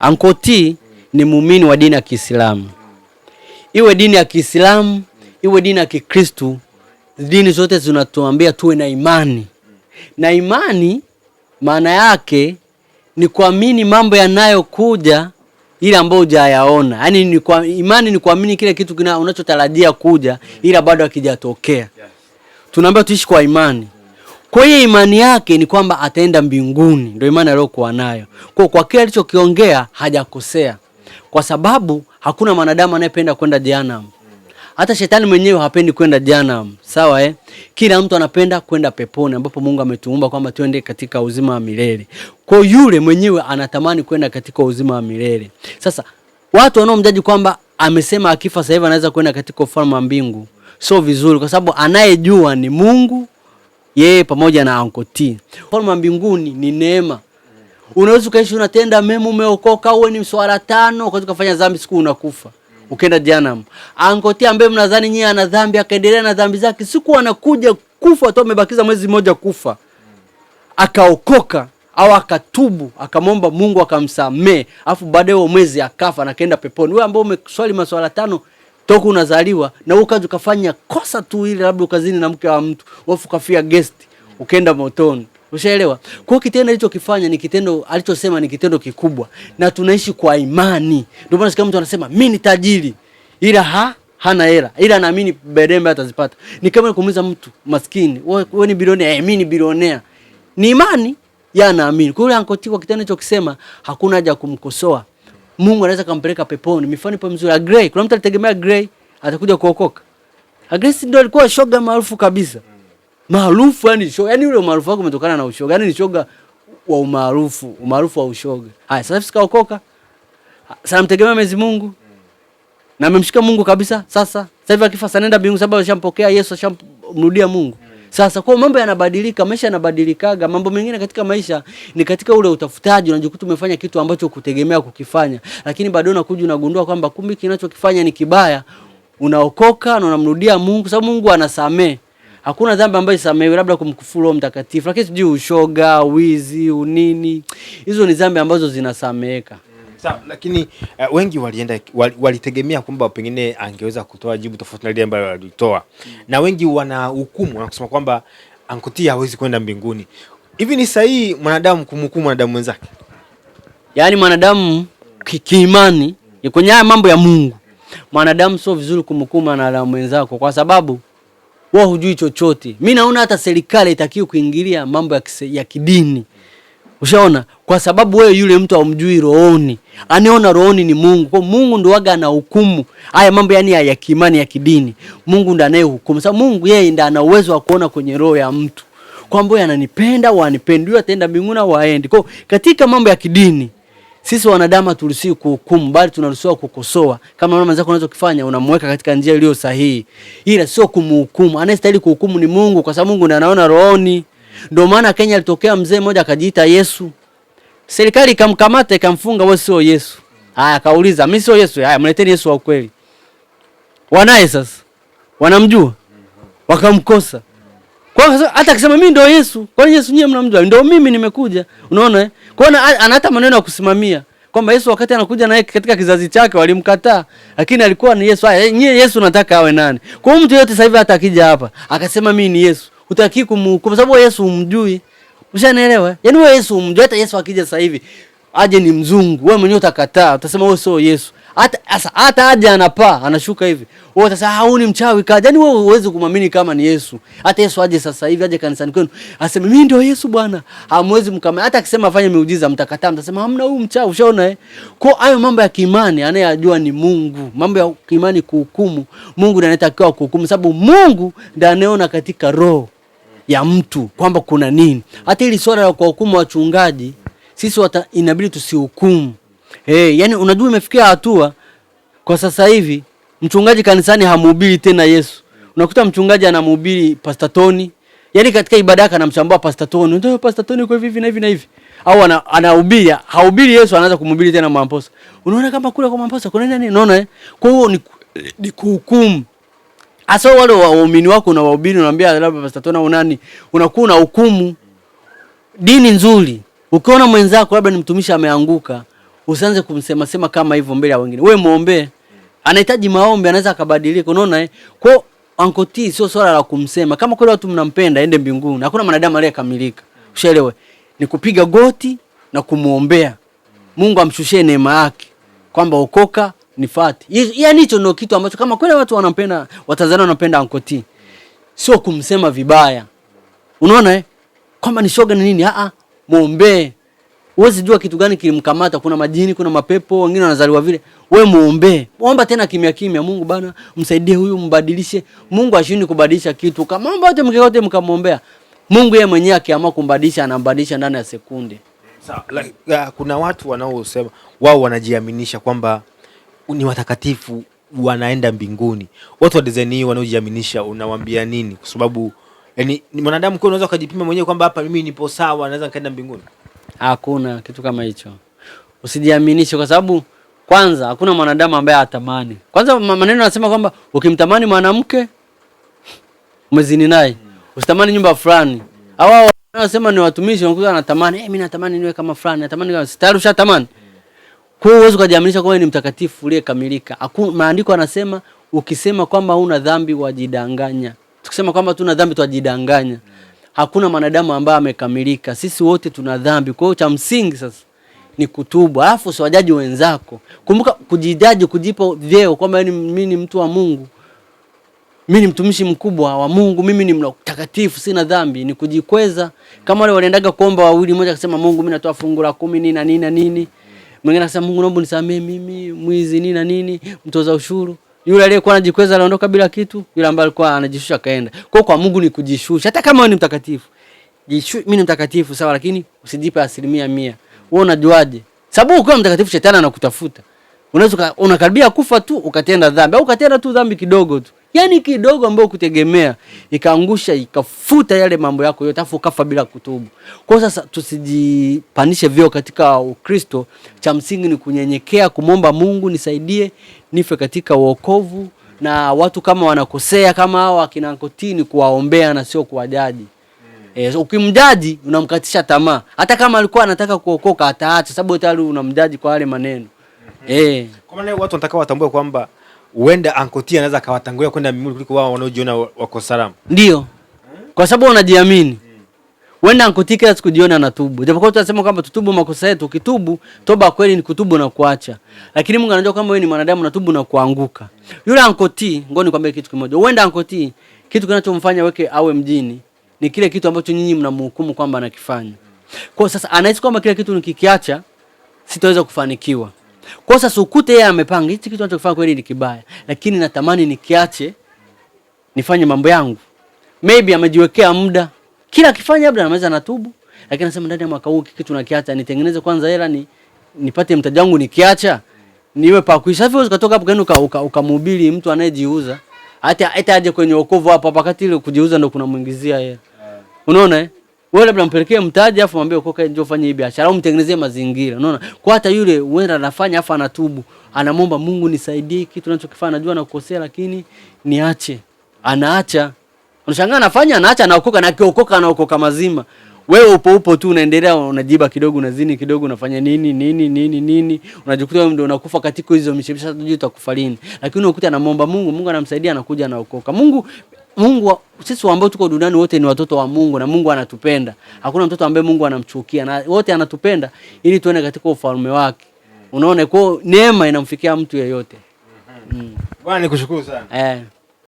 Anko T ni muumini wa dini ya Kiislamu. Iwe dini ya Kiislamu, iwe dini ya Kikristu, dini zote zinatuambia tuwe na imani. Na imani maana yake ni kuamini mambo yanayokuja ile ambayo hujayaona. Yaani ni kwa imani ni kuamini kile kitu unachotarajia kuja ila bado hakijatokea. Tunaambiwa tuishi kwa imani. Kwa hiyo imani yake ni kwamba ataenda mbinguni, ndio imani aliyokuwa nayo. Kwa kile alichokiongea hajakosea, kwa sababu hakuna mwanadamu anayependa kwenda jehanamu. Hata shetani mwenyewe hapendi kwenda jehanamu, sawa eh? Kila mtu anapenda kwenda peponi ambapo Mungu ametuumba kwamba tuende katika uzima wa milele. Kwa yule mwenyewe anatamani kwenda katika uzima wa milele. Sasa watu wanaomjaji kwamba amesema akifa sasa hivi anaweza kwenda katika ufalme wa mbingu, sio vizuri, kwa sababu anayejua ni Mungu yeye pamoja na Anko T. Ufalme wa mbinguni ni neema. Unaweza ukaishi unatenda mema, umeokoka, uwe ni mswala tano, ukaanza kufanya dhambi, siku unakufa ukaenda jehanamu. Anko T ambaye mnadhani nyie ana dhambi, akaendelea na dhambi zake, siku anakuja kufa tu, amebakiza mwezi mmoja kufa, akaokoka au akatubu, akamwomba Mungu akamsamee, afu baadaye huo mwezi akafa na kaenda peponi. Wewe ambao umeswali maswala tano toka unazaliwa na wewe ukaja ukafanya kosa tu ile, labda ukazini na mke wa mtu, wafu ukafia guest, ukaenda motoni. Ushaelewa? Kwa hiyo kitendo alichokifanya ni kitendo, alichosema ni kitendo kikubwa, na tunaishi kwa imani. Ndio maana sikia mtu anasema mimi ni tajiri, ila hana hela, ila anaamini baadaye atazipata. Ni kama kumuuliza mtu maskini, wewe ni bilionea? Mimi ni bilionea. Ni imani ya anaamini. Kwa hiyo Anko T kwa kitendo alichokisema hakuna haja kumkosoa. Mungu anaweza kumpeleka peponi. Mifano ipo mizuri. Agrey, kuna mtu alitegemea Agrey atakuja kuokoka. Agrey ndio alikuwa shoga maarufu kabisa. Maarufu yani shoga, yani ule maarufu wake umetokana na ushoga. Yani ni shoga wa umaarufu, umaarufu wa ushoga. Haya, sasa sikaokoka. Sasa namtegemea Mwenyezi Mungu. Na amemshika Mungu kabisa. Sasa hivi akifa sanaenda mbinguni sababu ashampokea Yesu, ashamrudia Mungu. Sasa kwa mambo yanabadilika, maisha yanabadilikaga. Mambo mengine katika maisha ni katika ule utafutaji, unajikuta umefanya kitu ambacho hukutegemea kukifanya, lakini baadaye unakuja unagundua kwamba kumbe kinachokifanya ni kibaya. Unaokoka na unamrudia Mungu, sababu Mungu anasamee. Hakuna dhambi ambayo isamehewi, labda kumkufuru Roho Mtakatifu, lakini sijui ushoga, wizi, unini, hizo ni dhambi ambazo zinasameheka. Sawa, lakini wengi walienda walitegemea kwamba pengine angeweza kutoa jibu tofauti na lile ambalo alitoa. Na wengi wanahukumu na kusema kwamba Anko T hawezi kwenda mbinguni. Hivi ni sahihi mwanadamu kumhukumu mwanadamu mwenzake? Yaani mwanadamu kiimani ni kwenye haya mambo ya Mungu. Mwanadamu sio vizuri kumhukumu mwanadamu mwenzako kwa sababu wewe hujui chochote. Mimi naona hata serikali haitakiwi kuingilia mambo ya kidini. Ushaona? Kwa sababu wewe yule mtu haumjui rohoni. Anaona rohoni ni Mungu. Kwa Mungu ndo waga anahukumu haya mambo yani ya kiimani ya kidini. Mungu ndo anayehukumu. Sababu Mungu yeye ndo ana uwezo wa kuona kwenye roho ya mtu kwamba huyu ananipenda au hanipendi, huyu ataenda mbinguni au haendi. Kwa katika mambo ya kidini sisi wanadamu haturuhusiwi kuhukumu, bali tunaruhusiwa kukosoa. Kama mama mwenzako unachokifanya unamweka katika njia iliyo sahihi, ila sio kumhukumu. Anayestahili kuhukumu ni Mungu, kwa sababu Mungu ndiye anaona rohoni. Ndio maana Kenya alitokea mzee mmoja akajiita Yesu. Serikali ikamkamata ikamfunga, wewe sio Yesu. Haya, akauliza mimi sio Yesu. Haya, mleteni Yesu wa kweli. Wanaye sasa wanamjua, wakamkosa. Kwa hiyo hata akisema mimi ndio Yesu, kwa nini Yesu nyie mnamjua? Ndio mimi nimekuja. Unaona eh? Kwa hiyo ana hata maneno ya kusimamia kwamba Yesu wakati anakuja naye katika kizazi chake walimkataa, lakini alikuwa ni Yesu. Haya, nyie Yesu nataka awe nani? Kwa hiyo mtu yote sasa hivi hata akija hapa akasema mimi ni Yesu, hutaki kumhukumu sababu Yesu humjui. Ushanielewa? Yaani wewe Yesu humjui. Hata Yesu akija sasa hivi aje ni mzungu, wewe mwenyewe utakataa, utasema wewe sio Yesu. Hata sasa hata aje anapaa, anashuka hivi, wewe utasema huyu ni mchawi kaja. Yaani wewe huwezi kumwamini kama ni Yesu. Hata Yesu aje sasa hivi aje kanisani kwenu aseme mimi ndio Yesu bwana, hamwezi mkama. Hata akisema afanye miujiza mtakataa, mtasema hamna, huyu mchawi. Ushaona eh? Kwa hayo mambo ya kiimani anayejua ni Mungu. Mambo ya kiimani kuhukumu, Mungu ndiye anatakiwa kuhukumu, sababu Mungu ndiye anayeona katika roho ya mtu kwamba kuna nini. Hata ili swala la kuhukumu wachungaji sisi inabidi tusihukumu. Yani unajua imefikia hatua kwa sasa hivi mchungaji kanisani hamhubiri tena Yesu. Unakuta mchungaji anamhubiri Pastor Tony. Yaani katika ibada yake anamchambua Pastor Tony. Ndio Pastor Tony kwa hivi na hivi na hivi. Au anahubiri, hahubiri Yesu, anaanza kumhubiri tena Mwamposa. Unaona kama kule kwa Mwamposa kuna nini? Unaona eh? Kwa hiyo ni kuhukumu. Hasa wale waumini wako na wahubiri unaambia labda Pastor Tony au nani, unakuwa na hukumu. Dini nzuri. Ukiona mwenzako labda ni mtumishi ameanguka, Usianze kumsema sema kama hivyo mbele ya wengine. Wewe muombe. Anahitaji maombi, anaweza akabadilika, unaona eh? Kwa Uncle T sio swala la kumsema. Kama kweli watu mnampenda aende mbinguni. Hakuna mwanadamu aliyekamilika. Ushaelewa? Ni kupiga goti na kumuombea. Mungu amshushie neema yake kwamba okoka nifate. Yaani hicho ndio kitu ambacho kama kweli watu wanampenda, Watanzania wanampenda Uncle T. Sio kumsema vibaya. Unaona eh? Kwamba ni shoga ni nini? Ah, muombee. Huwezi jua kitu gani kilimkamata. Kuna majini, kuna mapepo, wengine wanazaliwa vile. We muombe. Omba tena kimya kimya, Mungu bana, msaidie huyu, mbadilishe. Mungu ashindi kubadilisha kitu. Kama omba wote mkiote mkamwombea, Mungu yeye mwenyewe akiamua kumbadilisha anambadilisha ndani ya sekunde. Sawa. Like, kuna watu wanaosema wao wanajiaminisha kwamba ni watakatifu wanaenda mbinguni. Watu wa design hii wanaojiaminisha unawaambia nini? Kwa sababu yani ni mwanadamu, kwa unaweza ukajipima mwenyewe kwamba hapa mimi nipo sawa, naweza nikaenda mbinguni. Hakuna kitu kama hicho. Usijiaminishe kwa sababu kwanza hakuna mwanadamu ambaye atamani. Kwanza maneno yanasema kwamba ukimtamani mwanamke umezini naye. Usitamani nyumba fulani. Hao wanasema ni watumishi wanakuwa wanatamani, mimi natamani niwe kama fulani, natamani kama tayari ushatamani. Kwa hiyo huwezi kujiaminisha kwamba ni mtakatifu uliyekamilika. Hakuna, maandiko yanasema ukisema kwamba huna dhambi wajidanganya. Tukisema kwamba tuna dhambi twajidanganya. Hakuna mwanadamu ambaye amekamilika. Sisi wote tuna dhambi. Kwa hiyo cha msingi sasa ni kutubu. Alafu usiwajaji wenzako. Kumbuka kujijaji, kujipa vyeo kwamba mimi ni mtu wa Mungu. Mimi ni mtumishi mkubwa wa Mungu, mimi ni mtakatifu, sina dhambi, ni kujikweza. Kama wale waliendaga kuomba wawili, mmoja akasema Mungu mimi natoa fungu la 10 nini na nini na nini. Mwingine akasema Mungu naomba unisamee mimi mwizi nini na nini, mtoza ushuru. Yule aliyekuwa anajikweza aliondoka bila kitu, yule ambaye alikuwa anajishusha kaenda. Kwa kwa Mungu ni kujishusha. Hata kama wewe ni mtakatifu. Mimi ni mtakatifu sawa, lakini usijipe 100%. Wewe unajuaje? Sababu ukiwa mtakatifu shetani anakutafuta. Unaweza unakaribia kufa tu ukatenda dhambi au ukatenda tu dhambi kidogo tu. Yaani kidogo ambayo kutegemea ikaangusha ikafuta yale mambo yako yote afu ukafa bila kutubu. Kwa sasa tusijipanishe vyeo katika Ukristo. Cha msingi ni kunyenyekea, kumomba Mungu nisaidie nife katika wokovu, na watu kama wanakosea kama hao akina Uncle T ni kuwaombea na sio kuwajaji. Ukimjaji unamkatisha tamaa. Hata kama alikuwa anataka kuokoka ataacha, sababu tayari unamjaji kwa yale maneno. Kwa maana watu wanataka watambue kwamba huenda Uncle T anaweza akawatangulia kwenda mbinguni kuliko wao wanaojiona wako salama. Ndio. Kwa sababu wanajiamini. Huenda Uncle T kila siku jioni anatubu. Japokuwa tunasema kwamba tutubu makosa yetu, ukitubu toba kweli ni kutubu na kuacha. Lakini Mungu anajua kwamba wewe ni mwanadamu, unatubu na kuanguka. Yule Uncle T, ngoja nikwambie kitu kimoja. Huenda Uncle T kitu kinachomfanya weke awe mjini ni kile kitu ambacho nyinyi mnamhukumu kwamba anakifanya. Kwa sasa anahisi kwamba kile kitu nikikiacha sitaweza kufanikiwa. Kwa sasa ukute yeye amepanga hichi kitu anachokifanya kweli ni kibaya, lakini natamani nikiache nifanye mambo yangu. Maybe amejiwekea muda. Kila akifanya labda anaweza natubu, lakini anasema ndani ya mwaka huu kitu nakiacha, nitengeneze kwanza hela ni nipate mtaji wangu, nikiacha niwe pa kuishi. Sasa ukatoka hapo kaenda ukamhubiri mtu anayejiuza, hata aje kwenye wokovu hapo hapo, wakati ile kujiuza ndo kunamuingizia yeye. Unaona eh? Wewe labda mpelekee mtaji afu mwambie ukoka njoo fanye hii biashara au mtengenezee mazingira. Unaona? Kwa hata yule huenda anafanya afu anatubu, anamwomba Mungu nisaidie kitu ninachokifanya, najua nakukosea lakini niache. Anaacha. Unashangaa anafanya, anaacha, anaokoka, na akiokoka anaokoka mazima. Wewe upo tu unaendelea, unajiba kidogo, unazini kidogo, unafanya nini nini nini nini, unajikuta wewe ndio unakufa katika hizo mishemishe, hujui utakufa lini. Lakini unakuta anamwomba Mungu, Mungu anamsaidia, anakuja anaokoka. Mungu, sisi ambao tuko duniani wote ni watoto wa Mungu na Mungu anatupenda. Hakuna mtoto ambaye Mungu anamchukia, na wote anatupenda ili tuende katika ufalme wake. Unaona, kwa neema inamfikia mtu yeyote. Bwana nikushukuru sana.